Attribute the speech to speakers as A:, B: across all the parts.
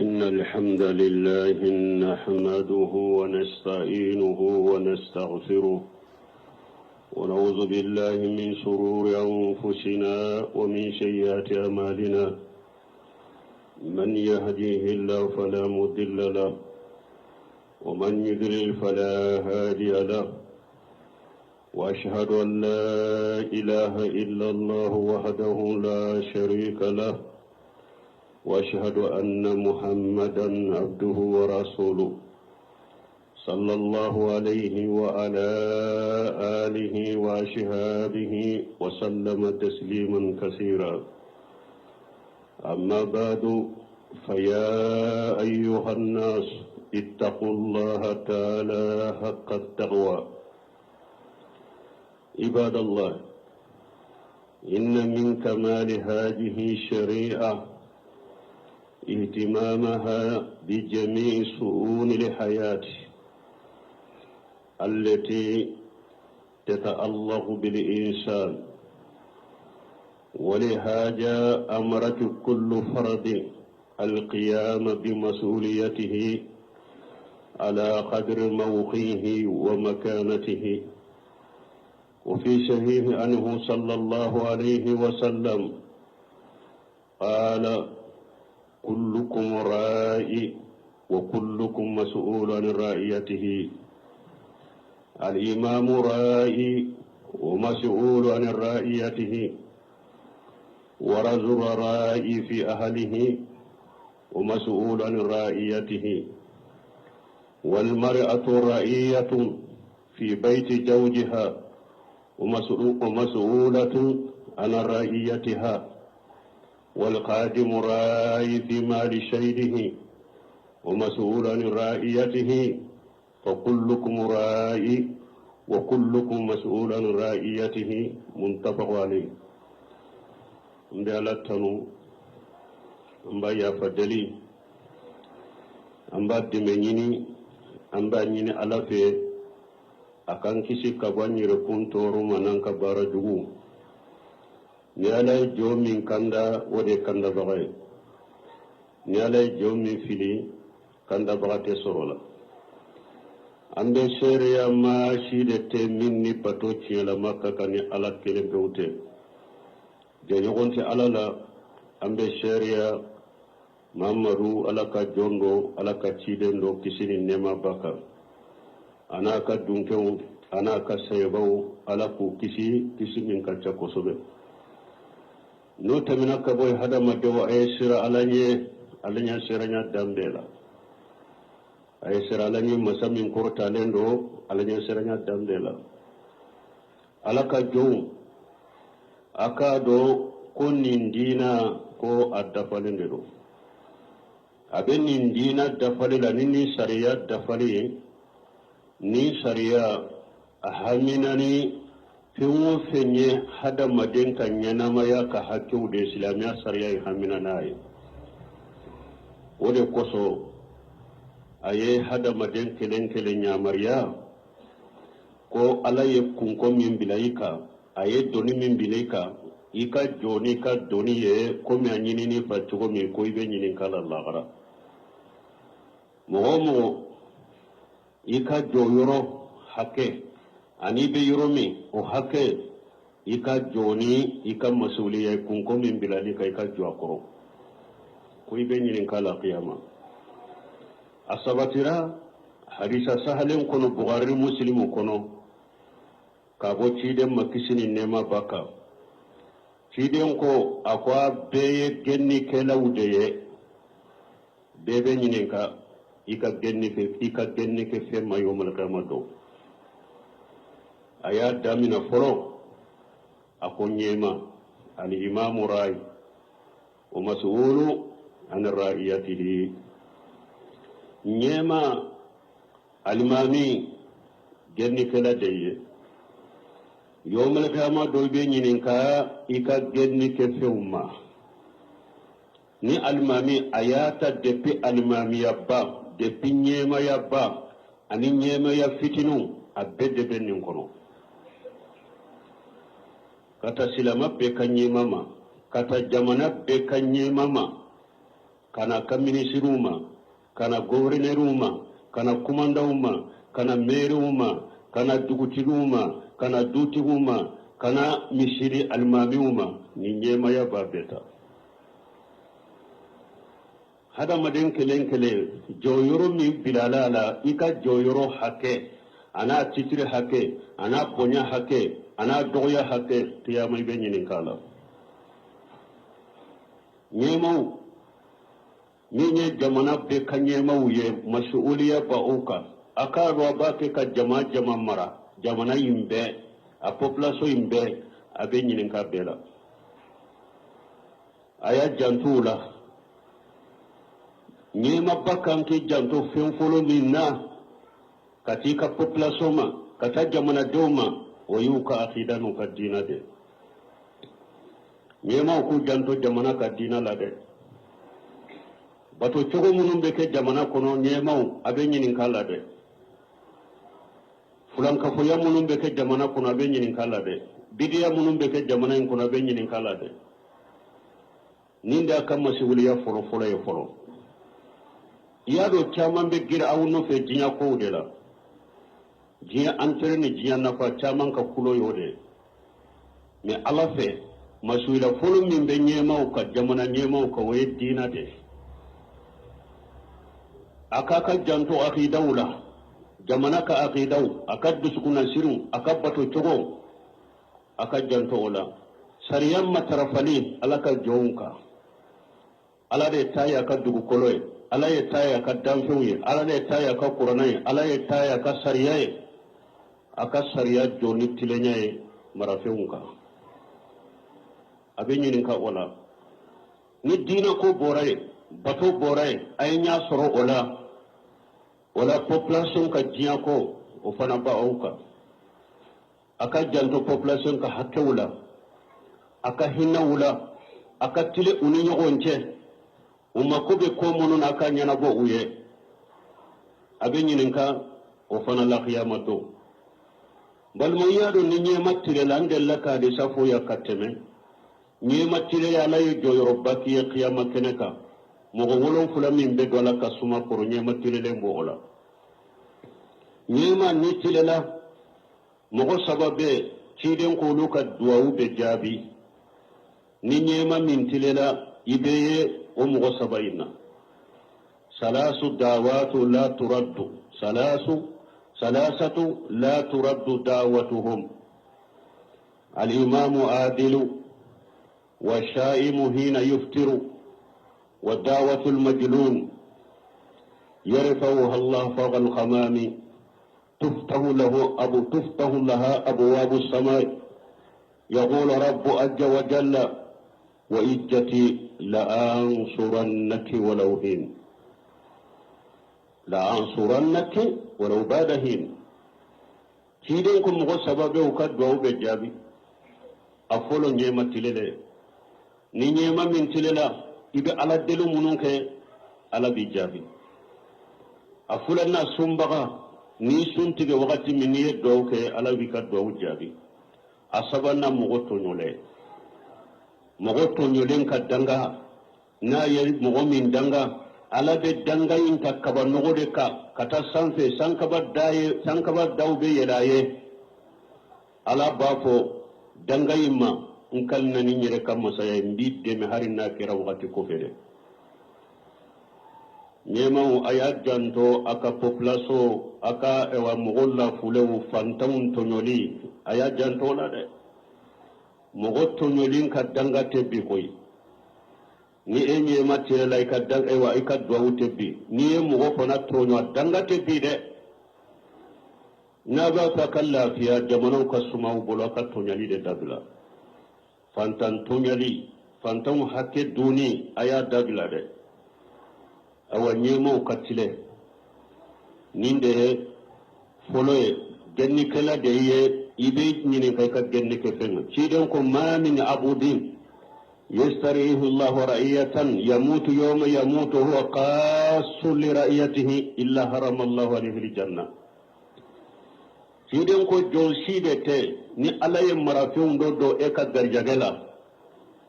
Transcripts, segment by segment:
A: إن الحمد لله نحمده ونستعينه ونستغفره ونعوذ بالله من شرور أنفسنا ومن سيئات أعمالنا من يهديه الله فلا مضل له ومن يضلل فلا هادي له واشهد ان لا اله الا الله وحده لا شريك له واشهد ان محمدا عبده ورسوله صلى الله عليه وعلى اله واصحابه وسلم تسليما كثيرا اما بعد فيا ايها الناس اتقوا الله تعالى حق التقوى عباد الله إن من كمال هذه الشريعة اهتمامها بجميع شؤون الحياة التي تتعلق بالإنسان ولهذا أمرت كل فرد القيام بمسؤوليته على قدر موقعه ومكانته وفي صحيح عنه صلى الله عليه وسلم قال كلكم رائي وكلكم مسؤول عن رعيته الإمام رائي ومسؤول عن رعيته ورجل رائي في أهله ومسؤول عن رعيته والمرأة رعية في بيت زوجها ومسؤولة عن رعيتها والقادم راعي في مال سيده ومسؤول عن رعيته فكلكم راعي وكلكم مسؤول عن رعيته متفق عليه n bɛ ala tanu an b'a yafa deli an b'a dɛmɛ ɲini an b'a ɲini ala fɛ a k'an kisi ka bɔ an yɛrɛkun tɔɔrɔ ma n'an ka baara jugu ni ala ye jɔn min kanda o de ye kandabaga ye ni ala ye jɔn min fili kandabaga tɛ sɔrɔ la an bɛ seereya maa si de tɛ min ni bato tiɲɛlama ka kan ni ala kelen pewu tɛ jɛɲɔgɔn tɛ ala la an bɛ seereya mamadu ala ka jɔn don ala ka ciden don kisi ni nɛɛma b'a kan a n'a ka dunkew a n'a ka sahabaw ala k'u kisi kisi min ka ca kosɛbɛ n'o tɛmɛna ka bɔ yen hadamadenw a ye siran ala ɲɛ ala ɲɛ siranya dan bɛɛ la a ye siran ala ɲɛ masa min kɔrɔtalen don ala ɲɛ siranya dan bɛɛ la ala ka jɔnw a k'a dɔn ko nin diina ko a dafalen de don a bɛ nin diina dafali la ni nin sariya dafali ye nin sariya a hamina ni fɛn o fɛn ye hadamaden ka ɲɛnamaya ka hakɛw de silamɛya sariya ye hamina n'a ye o de kosɔn a ye hadamaden kelen kelen yamaruya ko ala ye kunko min bila i kan a ye doni min bila i kan i ka jɔ n'i ka doni ye komi a ɲinin'i fɛ cogo min ko i bɛ ɲininka la lahara mɔgɔ o mɔgɔ i ka jɔyɔrɔ hakɛ ani i bɛ yɔrɔ min o hakɛ i ka jɔ ni i ka masuliya ye kunko min bilali kan i ka jɔ a kɔrɔ ko i bɛ ɲininka la kiyama a sabatira hadisa sahalen kɔnɔ bukari musilimu kɔnɔ k'a bɔ ciden ma kisi ni nɛɛma b'a kan ciden ko a ko a bɛɛ ye gɛnnikɛlaw de ye bɛɛ bɛ ɲininka i ka gɛnni kɛ i ka gɛnni kɛ fɛn ma yawmal kiyama don a y'a damina fɔlɔ a ko ɲɛmaa al imamu ra'i wa mas'ulu an ra'iyatihi ɲɛmaa alimami gɛnnikɛla de ye yawmal kiyama don i bɛ ɲininka i ka gɛnni kɛ fɛnw ma ni alimami a y'a ta depuis alimamiyaba depuis ɲɛmayaba ani ɲɛmaya fitininw a bɛɛ de bɛ nin kɔnɔ ka taa silama bɛɛ ka ɲɛma ma ka taa jamana bɛɛ ka ɲɛma ma. ka na ka minisiriw ma, ka na gɔvɛrɛnɛriw ma, ka na kumandanw ma, ka na mɛriw ma, ka na dugutigiw ma, ka na dutigiw ma, ka na misiri alimamiw ma. Nin ɲɛmaya b'a bɛɛ ta. Hadamaden kelen kelen, jɔyɔrɔ min bilala a la, i ka jɔyɔrɔ hakɛ an'a titiri hakɛ an'a bonya hakɛ an'a dɔgɔya hakɛ, kiyama i bɛ ɲininka a la. Ɲɛmaw min ye jamana bɛɛ ka ɲɛmaw ye, masuuliya b'aw kan. A k'a dɔn a b'a kɛ ka jama jama mara, jamana in bɛɛ, a population in bɛɛ, a bɛ ɲininka bɛɛ la. A y'a janto u la. Ɲɛmaba kan k'i janto fɛn fɔlɔ min na ka t'i ka population ma, ka taa jamanadenw ma, o y'u ka akida n'u ka diina de. Ɲɛmaw k'u janto jamana ka diina la dɛ. Bato cogo minnu bɛ kɛ jamana kɔnɔ, ɲɛmaw, a bɛ ɲininka la dɛ. Fulankafoya minnu bɛ kɛ jamana kɔnɔ, a bɛ ɲininka la dɛ. Bidiya minnu bɛ kɛ jamana in kɔnɔ, a bɛ ɲininka la dɛ. Nin de y'a ka masiwuliya fɔlɔfɔlɔ ye fɔlɔ. I y'a dɔn, caman bɛ giri aw nɔfɛ diɲɛ kow de la, diɲɛ intérêt ni diɲɛ nafa. Caman ka kulo y'o de ye. Mais Ala fɛ, masuwila fɔlɔ min bɛ ɲɛmaw ka, jamana ɲɛmaw kan, o ye diina de ye. A k'a ka janto akidaw la, jamana ka akidaw, a ka dusukunnasiriw, a ka bato cogo, a ka janto o la. Sariya matarafali Ala ka jɔnw kan. Ala de ta y'a ka dugukolo ye, Ala ye ta y'a ka danfɛnw ye, Ala de ta y'a ka kuranɛ ye, Ala ye ta y'a ka sariya ye. A ka sariya jɔ ni tilenya ye marafɛnw kan, a bɛ ɲininka o la. Ni diinɛ ko bɔra yen, bato bɔra yen, a ye ɲɛ sɔrɔ o la. O la, population ka diɲɛ ko, o fana b'aw kan. A ka janto population ka hakɛw la, a ka hinɛ u la, a ka tile u ni ɲɔgɔn cɛ. U mako bɛ ko minnu na, a ka ɲɛnabɔ u ye. A bɛ ɲininka o fana la kiyama don. Balima, y'a dɔn, ni ɲɛma tilela, an delila k'a hadisa fɔ yan ka tɛmɛ, ɲɛma tilela, Ala ye jɔyɔrɔba k'i ye kiyama kɛnɛ kan. Mɔgɔ wolonfila min bɛ don Ala ka suma kɔrɔ, ɲɛma tilelen b'o la. Ɲɛma ni tilela, mɔgɔ saba bɛ, ciden k'olu ka duwawu bɛ jaabi. Ni ɲɛma min tilela, i bɛ ye o mɔgɔ saba in na. Salasu dawatu la turaddu, salasu salasatu la turaddu dawatuhum: alimamu adilu, wa shaimu hina yuftiru, wa dawatu almajlum yarfauha Allah fawqa alghamami, tuftahu lahu abu tuftahu laha abwabu as-samai, yaqulu rabbu azza wa jalla wa izzati la ansurannaki walau hin, la ansurannaki walau ba'da hin. Ciden ko mɔgɔ saba bɛ, u ka duwawu bɛ jaabi. A fɔlɔ, ɲɛma tilelen. Ni ɲɛma min tilela, i bɛ Ala deli minnu kɛ, Ala b'i jaabi. A filanan, sunbaga. N'i sun tigɛ wagati min, n'i ye duwawu kɛ, Ala b'i ka duwawu jaabi. A sabanan, mɔgɔ tɔɲɔlen. Mɔgɔ tɔɲɔlen ka danga, n'a ye mɔgɔ min danga, Ala bɛ danga in ta kaba nɔgɔ de kan ka taa sanfɛ. Sankaba da ye, sankaba daw bɛ yɛlɛ a ye. Ala b'a fɔ danga in ma: n kalina ni n yɛrɛ ka masaya ye, n b'i dɛmɛ hali n'a kɛra wagati kɔfɛ dɛ. Ɲɛmaw, a y'a janto a ka population, a ka ɛwa mɔgɔ lafulenw, fantanw tɔɲɔli, a y'a janto o la dɛ. Mɔgɔ tɔɲɔli ka danga tɛ bi koyi. Ni e ɲɛma tilela, i ka dan, ɛwa, i ka duwawu tɛ bi. N'i ye mɔgɔ fana tɔɲɔ, a danga tɛ bi dɛ. N'a b'a fɛ a ka lafiya, jamanaw ka sumaw bolo, a ka tɔɲɔli de dabila. Fantan tɔɲɔli, fantanw hakɛ dunni, a y'a dabila dɛ. Awa, ɲɛmaw ka tile, nin de ye fɔlɔ ye. Gɛnnikɛla de ye, i bɛ ɲininka i ka gɛnni kɛ fɛn na. Ciden ko: ma min abudin yastarihu Allahu ra'iyatan yamutu yawma yamutu huwa qassun li ra'iyatihi illa harama Allahu alayhi aljanna. Ciden ko jɔn si de tɛ ni Ala ye marafɛnw dɔ don e ka garijɛgɛ la,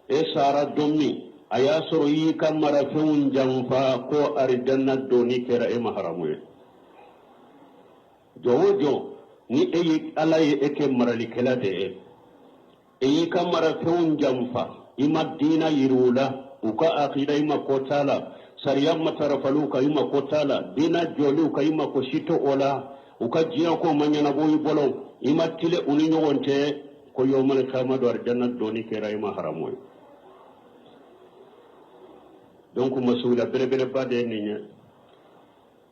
A: e sara don min A y'a sɔrɔ i y'i ka marafɛnw janfa, ko arijanna donni kɛra e ma haramu ye. Jɔn o jɔn ni e ye Ala ye e kɛ maralikɛla de ye, e y'i ka marafɛnw janfa, i ma diina yiri u la, u ka akida i ma ko t'a la, sariya matarafaliw kan i ma ko t'a la, diina jɔliw kan i ma ko si to o la, u ka diɲɛ ko ma ɲɛnabɔ i bolo, i ma tile u ni ɲɔgɔn cɛ, ko yawmal kiyama don arijanna donni kɛra i ma haramu ye. Donc masuula belebeleba de ye nin ye.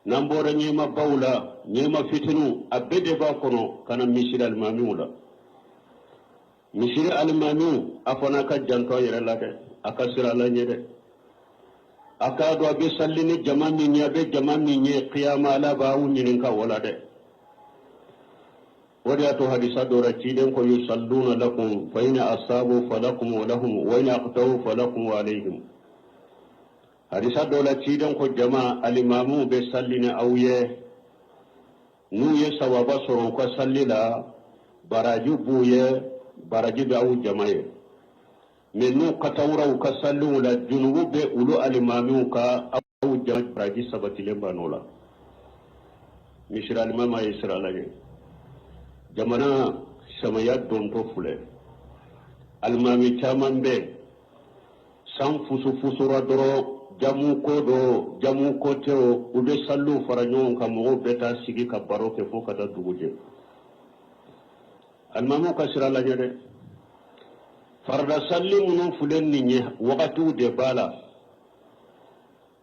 A: N'an bɔra ɲɛmabaw la, ɲɛma fitiniw, a bɛɛ de b'a kɔnɔ ka na misiri alimamiw la. Misiri alimamiw, a fana ka janto a yɛrɛ la dɛ, a ka siran Ala ɲɛ dɛ. A k'a dɔn a bɛ sali ni jama min ye, a bɛ jama min ye, kiyama Ala b'aw ɲininka o la dɛ. O de y'a to hadisa dɔ la, ciden ko: yusalluna lakum fa in asabu falakum wa lahum wa in akhtau falakum wa alayhim. Hadisa dɔ la, ciden ko jama alimamuw bɛ sali ni aw ye, n'u ye sawaba sɔrɔ u ka sali la, baraji b'u ye, baraji bɛ aw jama ye. Mais n'u katawura u ka saliw la, junubu bɛ olu alimamiw ka, aw jama baraji sabatilen b'a nɔ la. Misiri alimami ye siran Ala ɲɛ. Jamana samaya dontɔ filɛ, alimami caman bɛ san fusufusura dɔrɔn, jamu ko do, jamu ko tɛ o, u bɛ saliw fara ɲɔgɔn kan, mɔgɔw bɛ taa sigi ka baro kɛ fo ka taa dugu jɛ. Alimamiw ka siran Ala ɲɛ dɛ. Farida sali minnu filɛ nin ye, wagatiw de b'a la.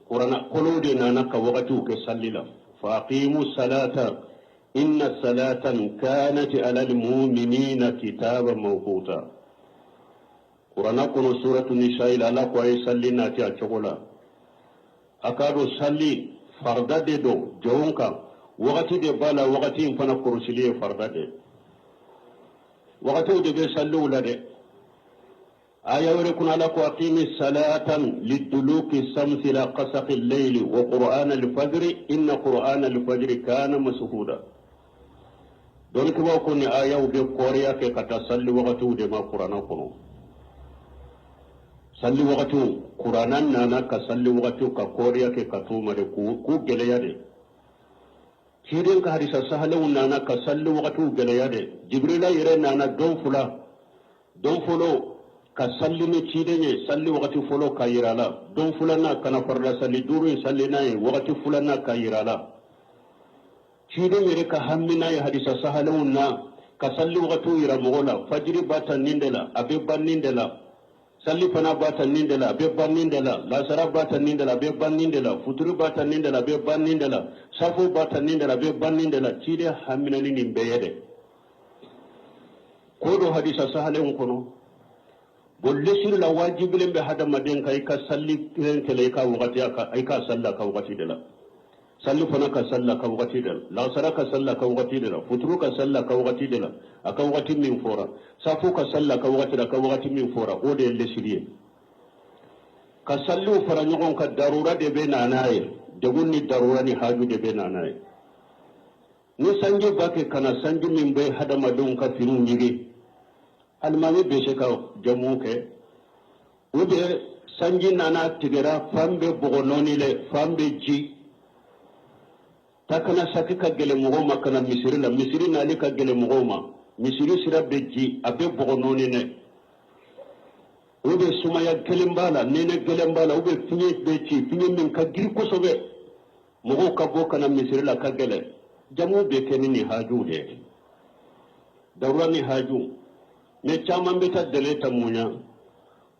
A: Kurana kolow de nana ka wagatiw kɛ sali la: fa aqimu salata inna salata kanat ala almu'minina kitaba mawquta. Kurana kɔnɔ, suratu Nisa'i la, Ala ko a ye sali nati a cogo la. A k'a dɔn sali farida de don jɔnw kan, wagati de b'a la, wagati in fana kɔlɔsili ye farida de. Wagatiw de bɛ saliw la dɛ. Aya wɛrɛ kun, Ala ko: aqimi salatan liduluki samsi ila qasaqi layli wa qur'ana alfajri inna qur'ana alfajri kana mashhuda. Dɔnnikɛbaaw ko ni ayaw bɛ kɔriya kɛ ka taa sali wagatiw de ma Kurana kɔnɔ. Sali wagatiw, Kurana nana ka sali wagatiw ka kɔriya kɛ ka t'u ma de, k'u gɛlɛya de. Ciden ka hadisa sahalenw nana ka sali wagatiw gɛlɛya de. Jibirila yɛrɛ nana don fila, don fɔlɔ ka sali ni ciden ye, sali wagati fɔlɔ ka yira la, don filanan ka na farida sali duuru in sali n'a ye, wagati filanan ka yira la. Ciden yɛrɛ ka hamina ye hadisa sahalenw na ka sali wagatiw yira mɔgɔ la: fajiri b'a ta nin de la, a bɛ ban nin de la, sali fana b'a ta nin de la, a bɛ ban nin de la, lasara b'a ta nin de la, a bɛ ban nin de la, futuri b'a ta nin de la, a bɛ ban nin de la, safo b'a ta nin de la, a bɛ ban nin de la. Ciden hamina ni nin bɛɛ ye dɛ, ko dɔ hadisa sahalenw kɔnɔ. Bon, lesiri la, wajibilen bɛ hadamaden kan i ka sali kelen kelen i ka wagati, i ka sali a ka wagati de la, sali fana ka sali a ka wagati de la, lasara ka sali a ka wagati de la, futuru ka sali a ka wagati de la, a ka wagati min fɔra, safo ka sali a ka wagati la, a ka wagati min fɔra. O de ye lesiri ye. Ka saliw fara ɲɔgɔn kan, darura de bɛ na n'a ye, degun ni darura ni haju de bɛ na n'a ye. Ni sanji ba kɛ ka na, sanji min bɛ hadamadenw ka finiw ɲigi, alimami bɛ se ka jamu kɛ. Ou bien sanji nana tigɛra, fan bɛ bɔgɔ nɔɔni lɛ, fan bɛ ji ta kana saki ka gɛlɛn mɔgɔw ma ka na misiri la, misiri nali ka gɛlɛn mɔgɔw ma, misiri sira bɛ ji, a bɛ bɔgɔ nɔɔni dɛ. Ou bien sumaya gɛlɛn b'a la, nɛnɛ gɛlɛn b'a la, ou bien fiɲɛ bɛ ci, fiɲɛ min ka girin kosɛbɛ, mɔgɔw ka bɔ ka na misiri la ka gɛlɛn. Jamu bɛ kɛ ni nin hajuw de ye, darura ni haju. Mais caman bɛ taa dɛlɛ ta mun ya?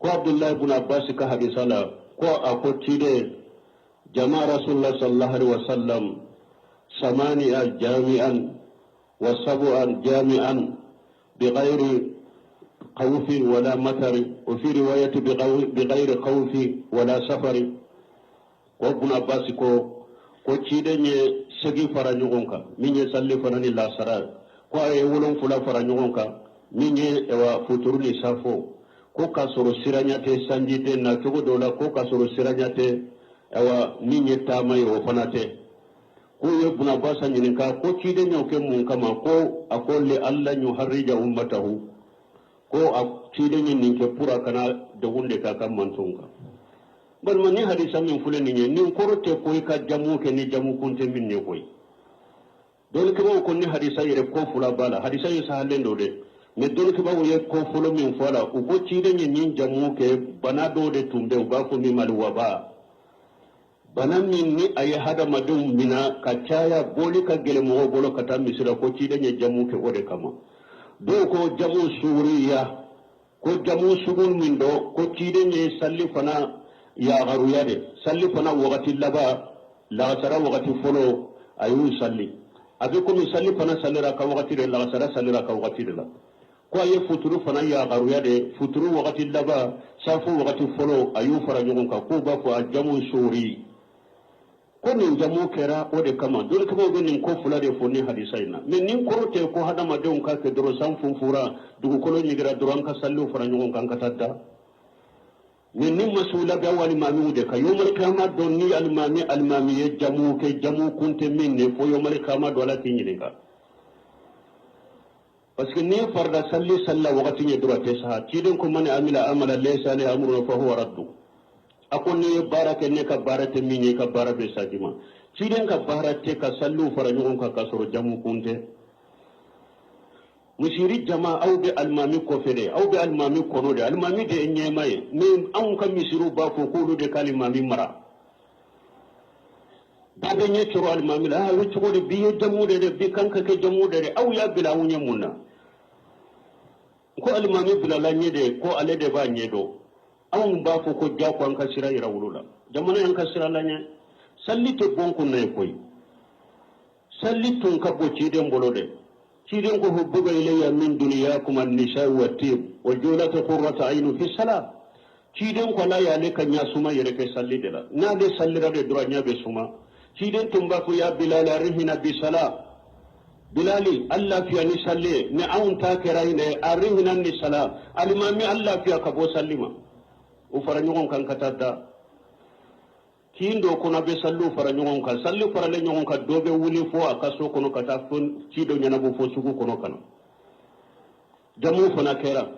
A: Ko Abdullahi ibn Abbas ka hadisa la, ko a ko ciden: jama Rasulullah sallallahu alaihi wasallam samaniya jami'an wa sab'an jami'an بغير خوف ولا مطر، وفي رواية بغير خوف ولا سفر. Ko Ibn Abbas ko ciden ye segi fara ɲɔgɔn kan, min ye salli fana ni lasara, ko a ye 7 fara ɲɔgɔn kan, min ye wa futuru ni safo, ko k'a sɔrɔ siranya tɛ, sanji tɛ na cogo dɔ la, ko k'a sɔrɔ siranya tɛ, ayiwa, min ye taama ye, o fana tɛ. Ko ye Ibn Abbas ɲininka ko ciden y'o kɛ mun kama? Ko a ko li alla yuharrija ummatahu, ko a ciden ye nin kɛ pour a kana degun de k'a ka mantonw kan. Balima, ni hadisa min filɛ nin ye, nin kɔrɔ tɛ ko i ka jamu kɛ ni jamu kun tɛ min ye koyi. Dɔnnikɛbaaw ko ni hadisa yɛrɛ ko fila b'a la. Hadisa in sahalen don dɛ, mais dɔnnikɛbaaw ye ko fɔlɔ min fɔ a la, u ko ciden ye nin jamu kɛ, bana dɔw de tun bɛ, u b'a fɔ min ma waba, bana min ni a ye hadamadenw mina ka caya, bɔli ka gɛlɛn mɔgɔw bolo ka taa misiri la, ko ciden ye jamu kɛ o de kama. Dɔw ko jamu suguriya, ko jamu sugu min dɔ, ko ciden ye salli fana yagaruya de, salli fana wagati laban, lagasara wagati fɔlɔ, a y'u salli. A bɛ komi salli fana sallira ka wagati de, lagasara sallira ka wagati de la. Ko a ye futuru fana yagaruya de, futuru wagati laban, safo wagati fɔlɔ, a y'u fara ɲɔgɔn kan. K'u b'a fɔ a jamu sori, ko nin jamu kɛra o de kama. Dɔnnikɛbaaw bɛ nin ko fila de fɔ ni hadisa in na, mais nin kɔrɔ tɛ ko hadamadenw ka kɛ dɔrɔn, san funfura, dugukolo ɲigira dɔrɔn, an ka salliw fara ɲɔgɔn kan ka taa da. Mais ni masula bɛ aw alimamiw de kan yomali kiyama dɔn, ni alimami ye jamu kɛ, jamu kun tɛ min de fo yomali kiyama dɔ, Ala k'i ɲininka, parce que n'i ye farida salli salla wagati ɲɛ dɔrɔn, a tɛ saha. Ciden ko man amila amala laysa alayhi amruna fa huwa raddu. A ko n'i ye baara kɛ, ne ka baara tɛ min ye, i ka baara bɛ saji ma. Ciden ka baara tɛ ka salliw fara ɲɔgɔn kan k'a sɔrɔ jamu kun tɛ. Misiri jama, aw bɛ alimami kɔfɛ de, aw bɛ alimami kɔnɔ de, alimami de ye ɲɛma ye. Mais anw ka misiriw b'a fɔ k'olu de ka alimami mara. Bɛɛ bɛ ɲɛ cɔrɔ alimami la. A bɛ cogo di? Bi ye jamu de dɛ, bi kan ka kɛ jamu de dɛ. Aw y'a bila anw ɲɛ mun na? Ko alimami bilala ɲɛ de, ko ale de b'a ɲɛ dɔn. Anw b'a fɔ ko jako an ka sira yira wolo la, jamana y'an ka sira la ɲɛ. Salli tɛ bɔn kun na ye koyi. Salli tun ka bon ciden bolo dɛ. Ciden ko hubbiba ilayya min duniyakum an-nisa wa tib wa julat qurrata aynu fi salat. Ciden ko Ala y'ale ka ɲɛ suma yɛrɛ kɛ salli de la. N'ale sallira de dɔrɔn, ɲɛ bɛ suma. Ciden tun b'a fɔ ya Bilal arihina bi sala, Bilali, an lafiya ni salli ye. Ni anw ta kɛra yen dɛ, arihina ni sala, alimami, an lafiya ka bɔ salli ma. U fara ɲɔgɔn kan ka taa da kin dɔ kɔnɔ, bɛ salliw fara ɲɔgɔn kan. Salli faralen ɲɔgɔn kan, dɔ bɛ wuli fo a ka so kɔnɔ ka taa ci dɔ ɲɛnabɔ fo sugu kɔnɔ ka na. Jamu fana kɛra.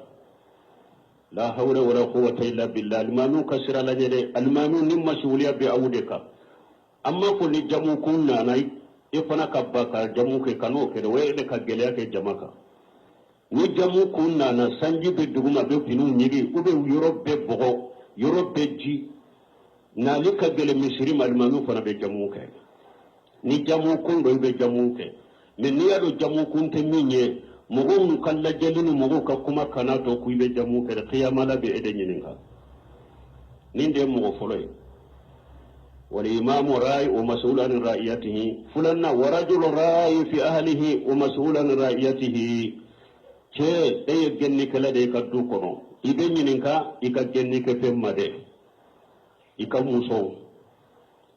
A: La hawla wala quwwata illa billah. Alimamiw ka sira lajɛ dɛ. Alimamiw ni masuwuliya bɛ aw de kan. An m'a fɔ ni jamu kun nana, i fana ka ba ka jamu kɛ, ka n'o kɛ dɛ. O ye de ka gɛlɛya kɛ jama kan. Ni jamu kun nana, sanji bɛ duguma, bɛ finiw ɲigi, u bɛ yɔrɔ bɛɛ bɔgɔ, yɔrɔ bɛɛ ji, n'ale ka gɛlɛn misiri ma, alimamiw fana bɛ jamu kɛ. Ni jamu kun don, i bɛ jamu kɛ. Mais n'i y'a dɔn jamu kun tɛ min ye, mɔgɔw ka lajɛli ni mɔgɔw ka kuma kana to ko i bɛ jamu kɛ. Kiyama la bɛ e de ɲininka. Nin de ye mɔgɔ fɔlɔ ye, wal imamu ra'i wa mas'ul an ra'iyatihi. Fulanna, wa rajulu ra'i fi ahlihi wa mas'ul an ra'iyatihi. Cɛ, e ye gɛnnikɛla de ye ka du kɔnɔ, i bɛ ɲininka i ka gɛnnikɛ fɛn ma dɛ. I ka musow,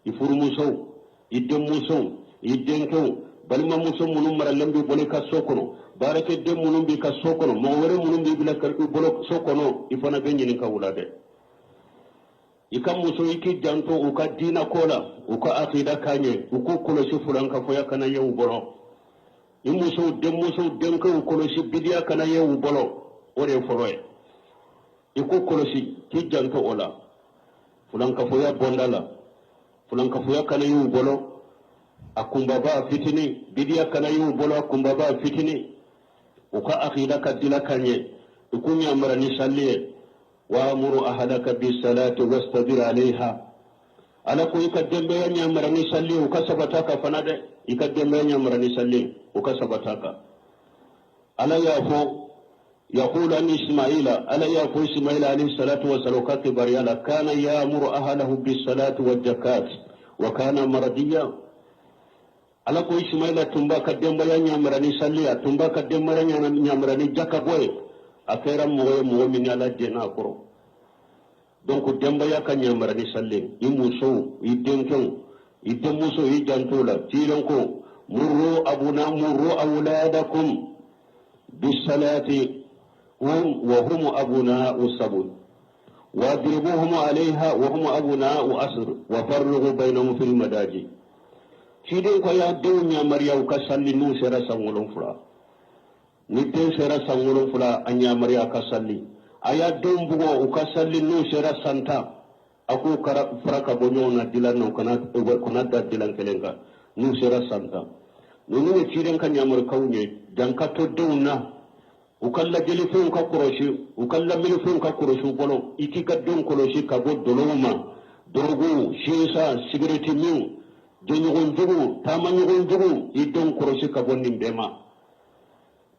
A: i furumusow, i denmusow, i denkɛw, balimamuso minnu maralen b'i bolo i ka so kɔnɔ, baarakɛden minnu b'i ka so kɔnɔ, mɔgɔ wɛrɛ minnu b'i bila i bolo so kɔnɔ, i fana bɛ ɲininka u la dɛ. I ka muso, i k'i janto u ka diina ko la, u ka akida ka ɲɛ, u k'u kɔlɔsi fulankafoya kana ye u bolo. I musow, denmusow, denkɛw kɔlɔsi, bidiya kana ye u bolo. O de ye fɔlɔ ye. I k'u kɔlɔsi, k'i janto o la, fulankafoya bɔnda la, fulankafoya kana y'u bolo, a kunbaba, a fitini, bidiya kana y'u bolo, a kunbaba, a fitini. U ka akida ka dila ka ɲɛ. I k'u ɲamara ni salli ye. Wa'mur ahlaka bisalati wastabir alayha. Ala ko i ka denbaya ɲamara ni salli ye, u ka sabata ka fana dɛ. I ka denbaya ɲamara ni salli ye, u ka sabata kan. Ala y'a fɔ yaqulu an Ismaila, Ala y'a fɔ Ismaila alayhi salatu wa salam ka kibaruya la, kana ya'muru ahlahu bisalati wa zakat wa kana maradiya. Ala ko Ismaila tun b'a ka denbaya ɲamara ni salli, a tun b'a ka denbaya ɲamara ni jakabɔ ye. A kɛra mɔgɔ ye, mɔgɔ min ni Ala jɛn'a kɔrɔ. Donc denbaya ka ɲamara ni salli, i musow, i denkɛw, i denmusow, i janto la. Tilen ko murru abuna murru awladakum bisalati hum wa hum abuna'u sabun wadribuhum alayha wa hum abuna'u asr wa farriqu bainahum fil madaji. Ciden ko y'a denw ɲamariya u ka salli n'u sera san 7. Ni den sera san 7, a ɲamariya ka salli. A y'a denw bugɔ u ka salli n'u sera san 10. A k'u fara ka bɔ ɲɔgɔn na dilan na, u kana da dilan kelen kan n'u sera san 10. Ninnu ye ciden ka yamarukanw ye. Jan ka to denw na, u ka lajɛlifɛnw ka kɔlɔsi, u ka lamɛnnifɛnw ka kɔlɔsi u bolo. I k'i ka denw kɔlɔsi ka bɔ dɔlɔw ma, dɔrɔguw, sinsa, sigirɛti minw, jɛɲɔgɔn jugu, taamaɲɔgɔn jugu. I denw kɔlɔsi ka bɔ nin bɛɛ ma.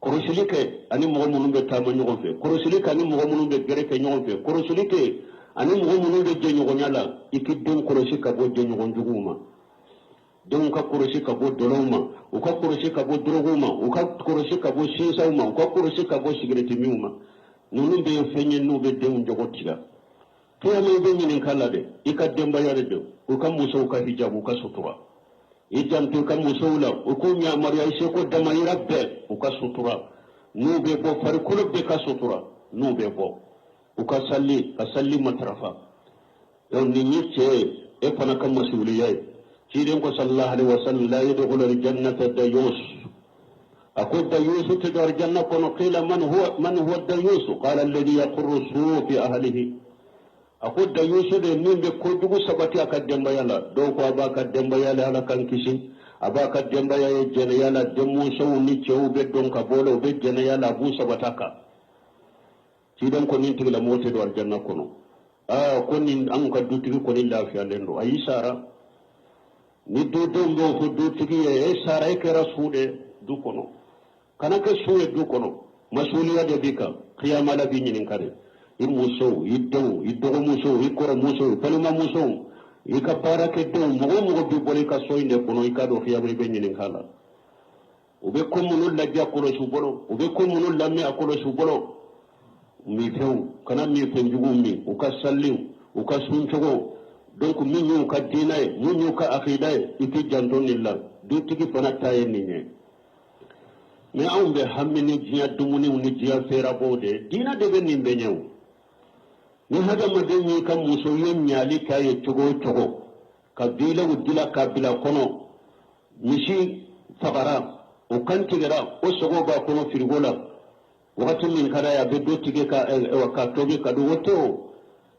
A: Kɔlɔsili kɛ ani mɔgɔ minnu bɛ taama ɲɔgɔn fɛ, kɔlɔsili kɛ ani mɔgɔ minnu bɛ gɛrɛ kɛ ɲɔgɔn fɛ, kɔlɔsili kɛ ani mɔgɔ minnu bɛ jɛɲɔgɔnya la. I k'i denw kɔlɔsi ka bɔ jɛɲɔgɔn juguw ma. Denw ka kɔlɔsi ka bɔ dɔlɔw ma, u ka kɔlɔsi ka bɔ dɔrɔguw ma, u ka kɔlɔsi ka bɔ sinsaw ma, u ka kɔlɔsi ka bɔ sigirɛti minw ma. Ninnu bɛɛ ye fɛn ye n'u bɛ denw jogo tigɛ. Kiyama i bɛ ɲininka la dɛ. I ka denbaya de don, u ka musow ka hijabu, u ka sutura. I janto i ka musow la, u k'u yamaruya i seko damayira bɛɛ, u ka sutura n'u bɛ bɔ, farikolo bɛɛ ka sutura n'u bɛ bɔ, u ka sali, ka sali matarafa. Donc nin ye cɛ ye, e fana ka masuliya ye. Ciden ko sallallahu alaihi wasallam: la yadkhulu aljannata dayus. A ko dayusu tɛ don aljanna kɔnɔ. Qila man huwa, man huwa dayusu? Qala alladhi yaqurru suu fi ahlihi. A ko dayusu de min bɛ kojugu sabati a ka denbaya la. Dɔw ko a b'a ka denbaya la, Ala k'an kisi, a b'a ka denbaya ye jɛnɛya la. Denmusow ni cɛw bɛ don ka bɔ la, u bɛ jɛnɛya la, a b'u sabata kan. Ciden ko nin tigilamɔgɔ tɛ don alijanna kɔnɔ. Aa, ko nin anw ka dutigi kɔni lafiyalen don. Ayi, sara ni dudenw b'o fɔ dutigi ye, e sara, e kɛra su de du kɔnɔ. Kana kɛ su ye du kɔnɔ. Masuliya de b'i kan. Kiyama la b'i ɲininka de. I musow, i denw, i dɔgɔmusow, i kɔrɔmusow, i balimamusow, i ka baarakɛdenw, mɔgɔ o mɔgɔ b'i bolo i ka so in de kɔnɔ, i k'a dɔn kiyama i bɛ ɲininka la. U bɛ ko minnu lajɛ, a kɔlɔsi u bolo. U bɛ ko minnu lamɛn, a kɔlɔsi u bolo. Minfɛnw, kana minfɛn juguw min. U ka saliw, u ka suncogo, donc min y'u ka diinɛ ye, mun y'u ka akida ye, i k'i janto nin la. Dutigi fana ta ye nin ye. Mais anw bɛ hami ni diɲɛ dumuniw ni diɲɛ fɛɛrɛbɔw de ye. Diinɛ de bɛ nin bɛɛ ɲɛ o. Ni hadamaden y'i ka muso ye ɲali k'a ye cogo o cogo, ka bilaw dila k'a bila kɔnɔ, misi fagara, o kan tigɛra, o sogo b'a kɔnɔ firigo la, wagati min ka d'a ye a bɛ dɔ tigɛ ka tobi ka dun, o tɛ o.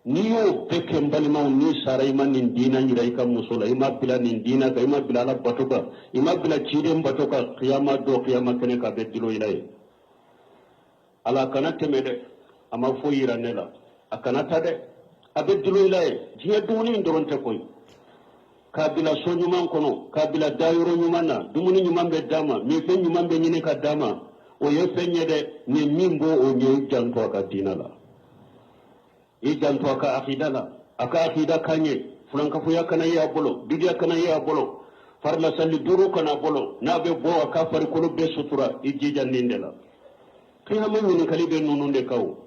A: N'i y'o bɛɛ kɛ, n balimaw, n'i sara i ma nin diinɛ yira i ka muso la, i ma bila nin diinɛ kan, i ma bila Ala bato kan, i ma bila ciden bato kan, kiyama dɔ, kiyama kɛnɛ kan, a bɛ dilo i la ye. Ala kana tɛmɛ dɛ, a ma foyi yira ne la, a kana ta dɛ, a bɛ dilo i la ye. Diɲɛ dumuni in dɔrɔn tɛ koyi. K'a bila so ɲuman kɔnɔ, k'a bila dayɔrɔ ɲuman na, dumuni ɲuman bɛ d'a ma, minfɛn ɲuman bɛ ɲini ka d'a ma, o ye fɛn ye dɛ. Ni min b'o o ɲɛ, i janto a ka diinɛ la, i janto a ka akida la, a ka akida ka ɲɛ. Fulankafoya kana ye a bolo, bidiya kana ye a bolo, farila sali duuru kana a bolo, n'a bɛ bɔ a ka farikolo bɛɛ sutura. I jija nin de la. Kiyama ɲininkali bɛ ninnu de kan o.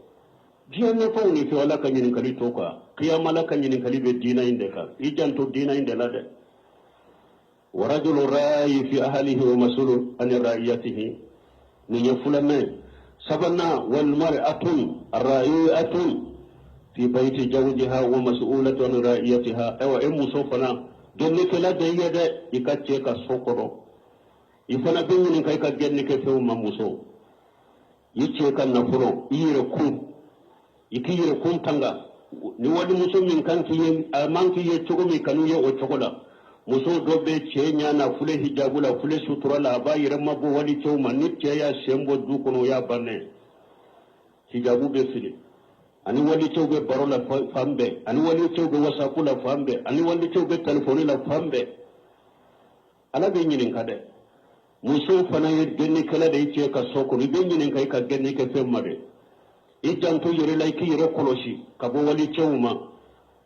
A: Diɲɛ nafaw ni fɛn, Ala ka ɲininkali t'o kan. Kiyama la ka ɲininkali bɛ diinɛ in de kan. I janto diinɛ in de la dɛ. Wa rajulu rayi fi ahlihi wa masulu an ra'iyatihi. Nin ye filanan ye. Sabanan: wal mar'atun ra'iatun fi bayti zawjiha wa mas'ulatu an ra'iyatiha. Ayiwa, e muso fana gɛnnikɛla de ye dɛ i ka cɛ ka so kɔnɔ. I fana bɛ ɲininka i ka gɛnnikɛ fɛnw ma. Muso, i cɛ ka nafolo, i yɛrɛ kun, i k'i yɛrɛ kun tanga. Ni walimuso min kan k'i ye, a man k'i ye cogo min, kan'u ye o cogo la. Muso dɔ bɛ cɛ ɲɛ na fule hijabu la, fule sutura la, a b'a yɛrɛ mabɔ wali cɛw ma. Ni cɛ y'a sen bɔ du kɔnɔ, o y'a bannen. Hijabu bɛ fili, ani wali cɛw bɛ baro la fan bɛɛ, ani wali cɛw bɛ WhatsApp la fan bɛɛ, ani wali cɛw bɛ telefɔni la fan bɛɛ. Ala bɛ ɲininka dɛ. Muso fana ye gɛnnikɛla de ye cɛ ka so kɔnɔ. I bɛ ɲininka i ka gɛnni kɛ fɛn ma dɛ. I janto yɛrɛ la, i k'i yɛrɛ kɔlɔsi ka bɔ wali cɛw ma.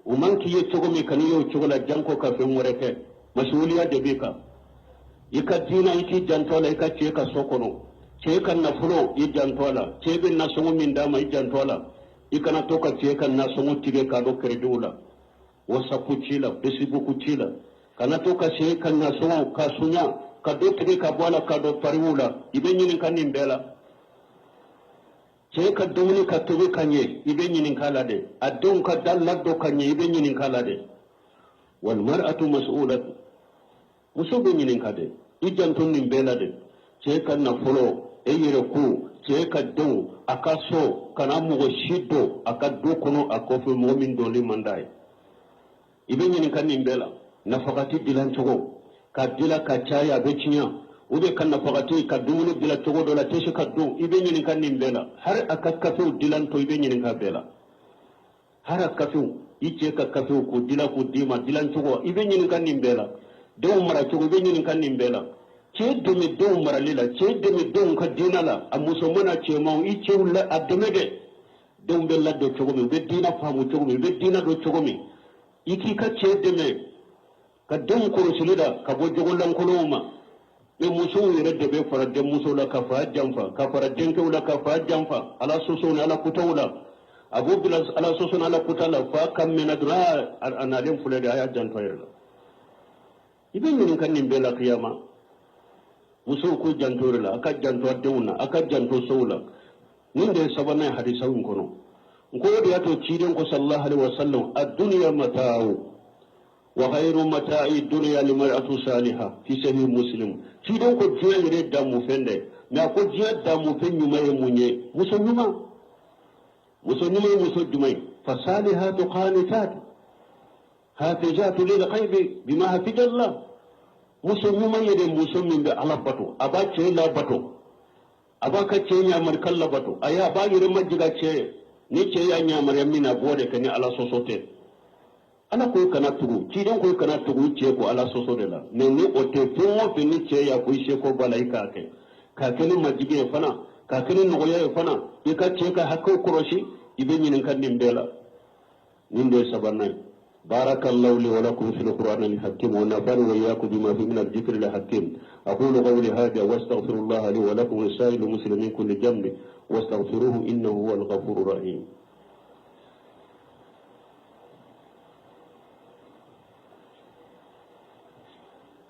A: U man k'i ye cogo min, kan'i ye o cogo la, janko ka fɛn wɛrɛ kɛ. Masuliya de b'i kan. I ka diinɛ, i k'i janto a la i ka cɛ ka so kɔnɔ. Cɛ ka nafolo, i janto a la. Cɛ bɛ nasɔngɔ min d'a ma, i janto a la. I kana to ka cɛ ka nasɔngɔ tigɛ k'a dɔn créditw la, WhatsApp ci la, Facebook ci la. Kana to ka cɛ ka nasɔngɔ ka sunya ka dɔ tigɛ ka bɔ a la ka dɔn pariw la. I bɛ ɲininka nin bɛɛ la. Cɛ ka dumuni ka tobi ka ɲɛ, i bɛ ɲininka la dɛ. A denw ka da ladon ka ɲɛ, i bɛ ɲininka la dɛ. Wal mar'atu mas'ulatu. Muso bɛ ɲininka dɛ. I janto nin bɛɛ la dɛ. Cɛ ka nafolo, e yɛrɛ ko, cɛ ka denw, a ka so, kana mɔgɔ si don a ka du kɔnɔ a kɔfɛ, mɔgɔ min dɔnli man d'a ye. I bɛ ɲininka nin bɛɛ la. Nafakati dilan cogo, ka dila ka caya, a bɛ tiɲɛ, ou bien ka nafakati ka dumuni dila cogo dɔ la, tɛ se ka dun, i bɛ ɲininka nin bɛɛ la. Hari a ka kafew dilan to, i bɛ ɲininka bɛɛ la. Hari a kafew, i cɛ ka kafew k'o dila k'o d'i ma, dilan cogo, i bɛ ɲininka nin bɛɛ la. Denw mara cogo, i bɛ ɲininka nin bɛɛ la. Cɛ dɛmɛ denw marali la, cɛ dɛmɛ denw ka diinɛ la, a musoman n'a cɛmanw, i cɛw la a dɛmɛ dɛ. Denw bɛ ladon cogo min, u bɛ diinɛ faamu cogo min, u bɛ diinɛ dɔn cogo min, i k'i ka cɛ dɛmɛ ka denw kɔlɔsili la ka bɔ jogo lankolonw ma. Mais musow yɛrɛ de bɛ fara denmuso la ka fa janfa, ka fara denkɛw la ka fa janfa, Ala sɔsɔw ni Ala kutaw la. A b'u bila Ala sɔsɔ ni Ala kuta la, fa kan mɛnna dɔrɔn, a nalen filɛ de, a y'a janto a yɛrɛ la. I bɛ ɲininka nin bɛɛ la kiyama. Musow k'u janto yɛrɛ la, a ka janto a denw na, a ka janto sow la. Nin de ye sabanan ye hadisaw in kɔnɔ. N ko o de y'a to ciden ko sallallahu alaihi wasallam, ad-dunya mata'u wa khayru mata'i dunya limar'atu saliha, fi sahih Muslim. Ciden ko diɲɛ yɛrɛ damufɛn dɛ, mais a ko diɲɛ damufɛn ɲuman ye mun ye? Muso ɲuman. Muso ɲuman ye muso jumɛn ye? Fasalihatu qanitat hafizatu lil ghaibi bima hafizallah. Muso ɲuman ye de muso min bɛ Ala bato, a b'a cɛ labato, a b'a ka cɛ yamarikan labato, a y'a b'a yɛrɛ majiga cɛ ye. Ni cɛ y'a yamaruya min na, a b'o de kɛ ni Ala sɔsɔ tɛ. Ala ko kana tugu, ciden ko kana tugu cɛ ko Ala sɔsɔ de la. Mais ni o tɛ, fɛn o fɛn ni cɛ y'a ko i seko b'a la, i k'a kɛ, k'a kɛ ni majigi ye fana, k'a kɛ ni nɔgɔya ye fana, i ka cɛ ka hakɛw kɔlɔsi. I bɛ ɲininka nin bɛɛ la. Nin de ye sabanan ye. بارك الله لي ولكم في القرآن الحكيم ونفعني وإياكم بما فيه من الذكر الحكيم. أقول قولي هذا واستغفر الله لي ولكم ولسائر المسلمين كل ذنب، واستغفروه إنه هو الغفور الرحيم.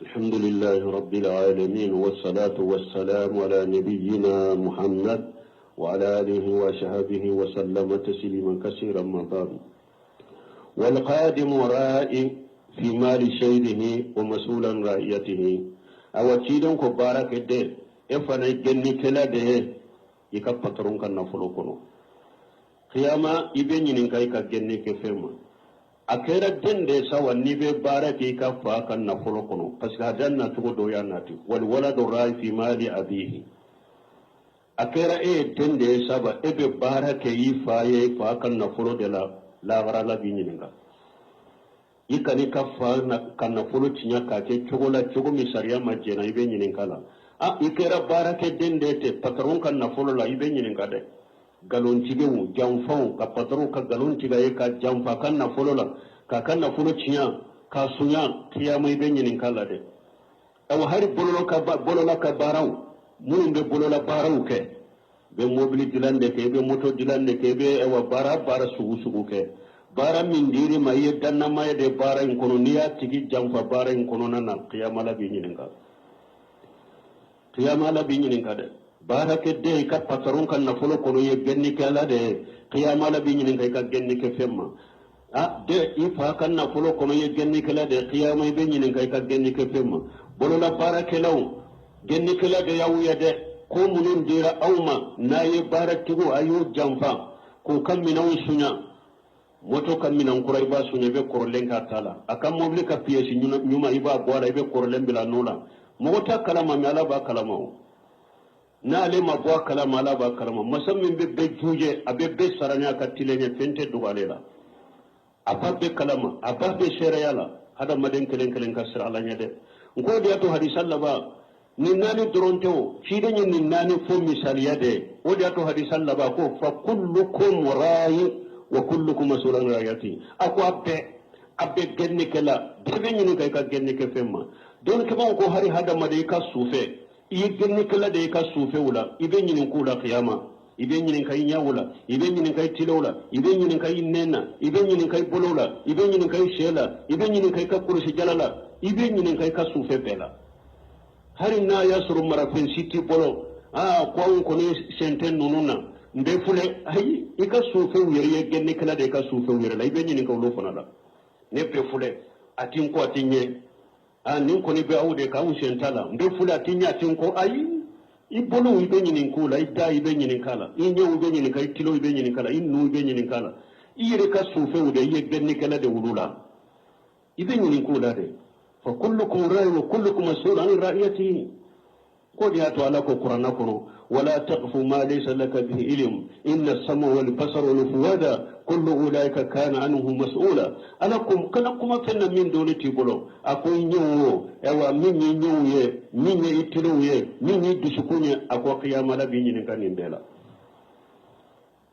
A: الحمد لله رب العالمين، والصلاة والسلام على نبينا محمد وعلى آله وصحبه وسلم تسليما كثيرا. ما بعد، والقادم راء في مال سيده ومسؤول عن رعيته. Awa, ciden ko baarakɛden, e fana ye gɛnnikɛla de ye i ka patron ka nafolo kɔnɔ. Kiyama, i bɛ ɲininka i ka gɛnni kɛ fɛn ma. A kɛra den de ye sa wa, n'i bɛ baara kɛ i ka fa ka nafolo kɔnɔ, parce que a da nacogo dɔ y'a nati wal waladu ra'i fi mali abihi. A kɛra e ye den de ye saba, e bɛ baara kɛ i fa ye, fa ka nafolo de la, lahara la b'i ɲininka. I kan'i ka fa ka nafolo tiɲɛ k'a kɛ cogo la, cogo min sariya ma jɛna, i bɛ ɲininka la. A i kɛra baarakɛden de ye ten patron ka nafolo la, i bɛ ɲininka dɛ. Nkalontigiw, janfaw, ka patron ka nkalon tigɛ ye, ka janfa ka nafolo la, k'a ka nafolo tiɲɛ, k'a sunya, kiyama i bɛ ɲininka la dɛ. Awa, hari bolola ka baaraw, minnu bɛ bolola baaraw kɛ, i bɛ mobili dilan de kɛ, i bɛ moto dilan de kɛ, i bɛ awa baara sugu sugu kɛ, baara min dir'i ma, i ye dannama ye de baara in kɔnɔ, n'i y'a tigi janfa baara in kɔnɔna na, kiyama la b'i ɲininka, kiyama la b'i ɲininka dɛ. Baarakɛden i ka patron ka nafolo kɔnɔ, ye gɛnnikɛla de ye, kiyama la b'i ɲininka i ka gɛnnikɛ fɛn ma. A de i fa ka nafolo kɔnɔ, ye gɛnnikɛla de ye, kiyama i bɛ ɲininka i ka gɛnnikɛ fɛn ma. Bolola baarakɛlaw, gɛnnikɛla de y'aw ye dɛ. Ko minnu dira aw ma, n'a ye baaratigiw, a y'o janfa k'u ka minɛnw sunya. Moto ka minɛn kura, i b'a sunya, i bɛ kɔrɔlen k'a ta la. A ka mobili ka piyɛsi ɲuman, i b'a bɔ a la, i bɛ kɔrɔlen bila nɔ la. Mɔgɔ t'a kalama, mais Ala b'a kalama. O n'ale ma bɔ a kalama, Ala b'a kalama. Masa min bɛ bɛɛ jujɛ, a bɛ bɛɛ sara ni a ka tilen ye, fɛn tɛ dogo ale la. A b'a bɛɛ kalama, a b'a bɛɛ seereya la. Hadamaden kelen kelen ka siran Ala ɲɛ dɛ. N ko de y'a to hadisa laban, nin naani dɔrɔn tɛ o, ciden ye nin naani fɔ misaliya de ye. O de y'a to hadisa laban ko fa kullukum rayi wa kullukum mas'ulun an ra'iyati. A ko a bɛɛ gɛnnikɛla, bɛɛ bɛ ɲininka i ka gɛnnikɛ fɛn ma. Dɔnnikɛbaaw ko hari hadamaden i ka sufɛ, i ye gɛnnikɛla de ye i ka sufɛw la, i bɛ ɲininka o la kiyama. I bɛ ɲininka i ɲɛw la, i bɛ ɲininka i tilew la, i bɛ ɲininka i nɛn na, i bɛ ɲininka i bolow la, i bɛ ɲininka i sen la, i bɛ ɲininka i ka kulusijala la, i bɛ ɲininka i ka sufɛ bɛɛ la. Hali n'a y'a sɔrɔ marafɛn si t'i bolo, aa ko anw kɔni sen tɛ ninnu na, n bɛ filɛ, ayi, i ka sufɛw yɛrɛ ye gɛnnikɛla de ye i ka sufɛw yɛrɛ la, i bɛ ɲininka olu fana la. Ne bɛ filɛ, a ti n kɔ, a ti n ɲɛ, aa nin kɔni bɛ aw de kan, anw sen t'a la, n bɛ filɛ, a ti ɲɛ, a ti n kɔ, ayi, i bolow i bɛ ɲininka o la, i da i bɛ ɲininka la, i ɲɛw i bɛ ɲininka, i tulo i bɛ ɲininka la, i nu i bɛ ɲininka la, i yɛrɛ ka sufɛw de, i ye gɛnnikɛla de wulu la. I bɛ ɲininka o la dɛ. Fa kullukum ra'in wa kullukum mas'ul an ra'iyatihi. Ko de y'a to Ala ko kuranna kɔnɔ: wala taqfu ma laysa laka bihi ilm, inna sama wal basara wal fuada kullu ulaika kana anhu mas'ula. Ala ko kana kuma fɛn na min dɔnni t'i bolo. A ko i ɲɛw o, ayiwa, min ye ɲɛw ye, min ye i tulow ye, min ye dusukun ye, a ko kiyama la b'i ɲininka nin bɛɛ la.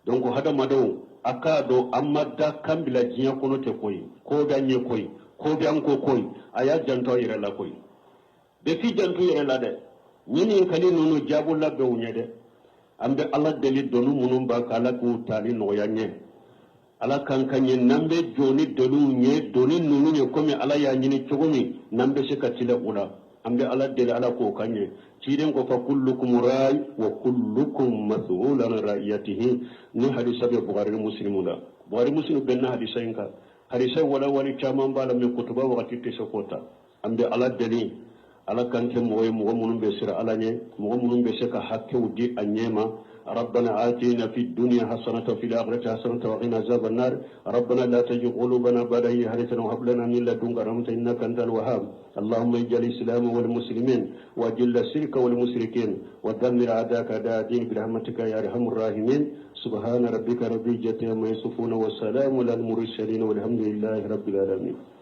A: Donc hadamadenw, a k'a dɔn an ma da kan bila diɲɛ kɔnɔ tɛ koyi. Ko bɛ an ɲɛ koyi, ko bɛ an ko koyi. A y'a janto a yɛrɛ la koyi. Bɛɛ k'i janto i yɛrɛ la dɛ. Ɲininkali ninnu jaabu labɛn u ɲɛ dɛ. An bɛ Ala deli, doni minnu b'a kan, Ala k'u tali nɔgɔya ɲɛ. Ala kan ka ɲɛ n'an bɛ jɔ ni doniw ye, doni ninnu ye, komi Ala y'a ɲini cogo min n'an bɛ se ka tila u la. An bɛ Ala deli, Ala k'o ka ɲɛ. Ciden ko: fa kullukum ra'i wa kullukum mas'ulun an ra'iyatihi. Ni hadisa bɛ Bukhari ni Muslimu la. Bukhari, Muslim bɛnna hadisa in kan. Hadisa walawali caman b'a la, mais kutuba wagati tɛ se k'o ta. An bɛ Ala deli, Ala kan kɛ mɔgɔ ye, mɔgɔ minnu bɛ siran Ala ɲɛ, mɔgɔ minnu bɛ se ka hakɛw di a ɲɛ ma. ربنا آتنا في الدنيا حسنة وفي الآخرة حسنة وقنا عذاب النار. ربنا لا تزغ قلوبنا بعد إذ هديتنا وهب لنا من لدنك رحمة إنك أنت الوهاب. اللهم اجعل الإسلام والمسلمين، وأذل الشرك والمشركين، ودمر أعداءك أعداء الدين برحمتك يا أرحم الراحمين. سبحان ربك رب العزة عما يصفون، وسلام على المرسلين، والحمد لله رب العالمين.